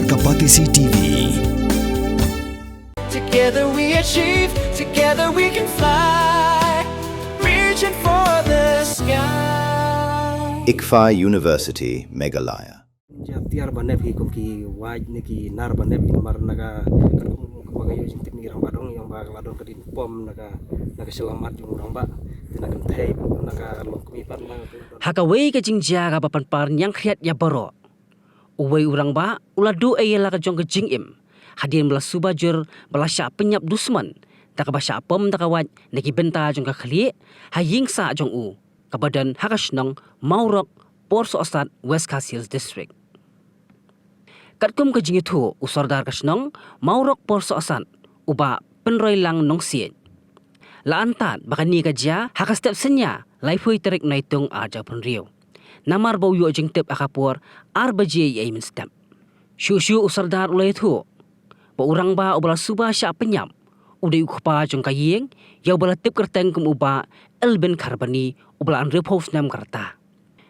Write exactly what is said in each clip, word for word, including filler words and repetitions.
Ka Batesi T V. Together we achieve, together we can fly, reaching for the sky. ICFAI University, Meghalaya. Ja tiar ba nep hi kum ki wait ne ki nar ba nep hi mar na ka, ka kum ka ba ka ïoh jingtip ni rang ba dong ïong ba ka la don ka din pom na ka, na ka selamat jong rang ba, na ka thei na ka long kmi pat na ka. Ha kawei ka jingjia kaba pynpar ñiangkhriat ïa baroh, uwei u rangbah u la duh ïa la ka jong ka jingim hadien ba la suba jur ba la shah pynïap dusmon da kaba shah pom da ka wait na ki bynta jong ka khlieh ha ïing sah jong u kaba don ha ka shnong Mawrok, Porsohsat, West Khasi Hills District. Katkum ka jingïathuh u Sordar ka shnong Mawrok Porsohsat, u Bah Pynroilang Nongsiej, la antad ba kane ka jia ha ka step synñia laiphew tarik Naitung arhajar arphew hynriew. Namar ba u ïoh jingtip ha ka por ar baje ïa mynstep. Shuh shuh u Sordar u la ïathuh ba u rangbah uba la suba shah pynïap u dei u kpa jong ka ïing, ïa uba la tip kyrteng kum u Bah Elbin Kharbani, uba la hynriewphew snem ka rta.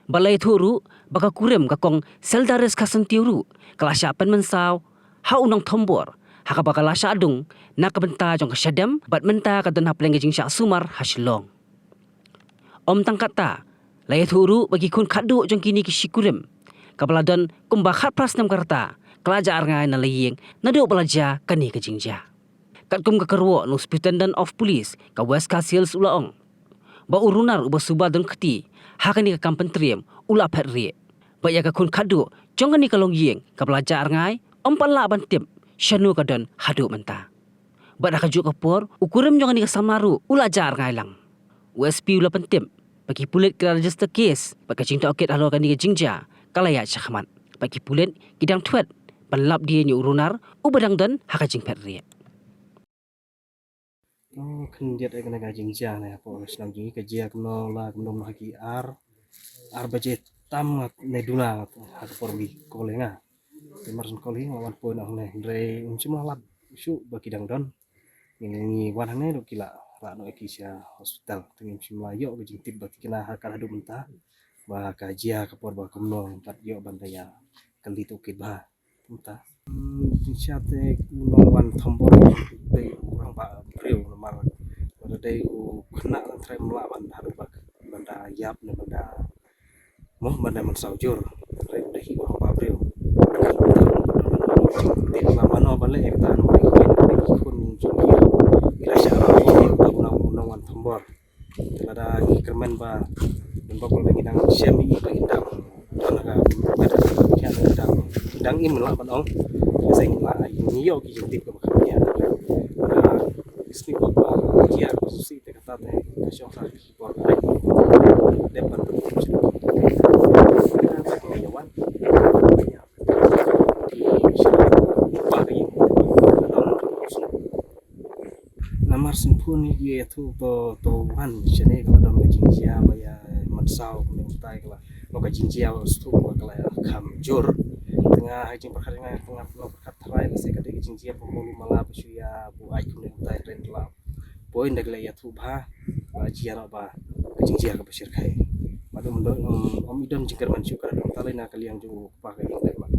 Bad la ïathuh ruh ba ka kurim ka Kong Seldaris Khasyntiaw ruh ka la shah pynmynsaw ha u nongthombor ha kaba ka la shah dung na ka bynta jong ka shadem bad mynta ka don hapdeng ka jingshah sumar ha Shillong. Ym tang katta, la ïathuh ruh ba ki khun khatduh jong kine ki shi kurim, kaba la don kumba khatphra snem ka rta, ka la jah rngai na la ïing naduh ba la jia kane ka jingjia. Katkum ka kyrwoh na u Superintendent of Police ka West Khasi Hills u la ong ba u runar uba suba don kti ha kane ka kam pyntriem u la phet rieh, ba ïa ka khun khatduh jong kane ka longïing kaba la jah rngai ym pat lah ban tip shano ka don haduh mynta. Bad ha kajuh ka por u kurim jong kane ka samla ruh u la jah rngai lang. U S P u la pyntip ba ki pulit ki la register case bad ka jingtohkit halor kane ka jingjia ka la ïaid shakhmat, bad ki pulit ki dang thwet ban lap dien ïa u runar uba dang don ha ka jingphet rieh. To khyndiat ïa kane ka jingjia ne hapoh ka shnong jong ngi, ka jia kumno la kumno ha ki ar, ar baje tam ngat ne duna ngat ha ka por ba ki call ïa nga. Te mar syn call ïa nga wan poi na hangne, hynrei ym shym la lap shuh ba ki dang don. Ngi, ngi wan hangne ruh ki la rah noh ïa ki sha hospital. Te ngim shym la ïoh ka jingtip ba tikna ha ka haduh mynta ba ka jia ka por ba kumno, ngim pat ïoh ban da ïa kylli tohkit bha. Mynta, hmm, jingshisha te u nongwan thombor dei u rangbah briew namar lada dei u khynnah lane trai ym lah ban haduh ba ban da ïap ne ban da mo ban da mynsaw jur. Hynrei u dei hi u rangbah briew. Te ba mano ban leh ïa kata namar ïa ki khun jong ki, ki la shah rah ïa u nong, u nongwan thombor. Te lada ngi kyrmen ba, ba kol ba ngi dang shem ïa i ba i dang, don la ka, ba dang, dang, dang im lah ban ong. Te seng la ngi ïoh ki jingtip kaba kham ïa. Lada isni ba ba ïa ka susi te kata te ka shong sa ki bor ai. Dep ban ïa wan. Ki shong ba ka ïa. Namar sngewthuh ïa ïathuh to, to wan shane ka la don ka jingjia ba ïa mynsaw kumne kumtai ka la, ba ka jingjia ba sngewthuh ba ka la kham jur. Te nga ha jingpyrkhat nga, nga pyrkhat tharai lehse ka dei ka jingjia ba mulu mala ba shu ïa buaid kumne kumtai, hynrei la poi ynda ka la ïathuh bha ba jia noh ba ka jingjia kaba shyrkhei. Bad ym don, ym, ym i don jingkyrmen shuh ka dei ta lei na ka liang jong u kpa ka ïing lei bad.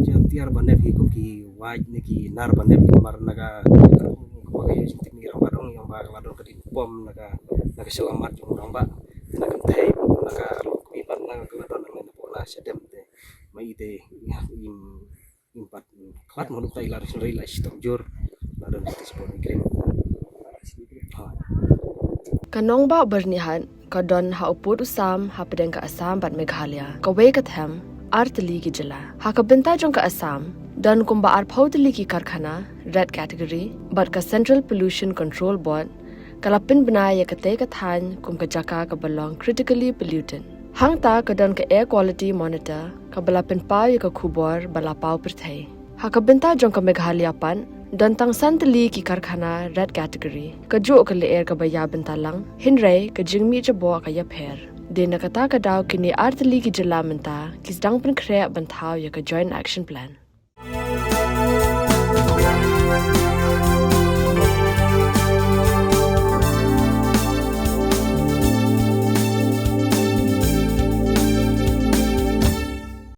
Jia tiar ba nep hi kum ki wait ne ki nar ba nep hi mar na ka, ka kum ka ba ka ïoh jingtip ni rangbah dong ïong ba ka la don ka din pom na ka, na ka shyllamat jong u rangbah, na ka thei, na ka long kmie bad na ka la don na ka pula shadem te. Ma i te, im, im pat, khlad ma duk ta i la ri la shitom jur, la don ka sport ni krim. Ha. Ka nongbah Byrnihat ka don ha u pud u sam hapdeng ka Assam bad Meghalaya. Kawei ka them, ar tylli ki jylla. Ha ka bynta jong ka Assam, don kumba arphew tylli ki karkhana, red category, bad ka Central Pollution Control Board ka la pynbna ïa katei ka thaiñ kum ka jaka kaba long critically polluted. Hangta ka don ka Air Quality Monitor kaba la pynpaw ïa ka khubor ba la paw pyrthei. Ha ka bynta jong ka Meghalaya pat, don tang san tylli ki karkhana red category. Kajuh ka lyer kaba ïa bynta lang, hynrei ka jingmih jaboh ka ïapher. Dei na kata ka daw kine ar tylli ki jylla mynta ki sdang pynkhreh ban thaw ïa ka Joint Action Plan.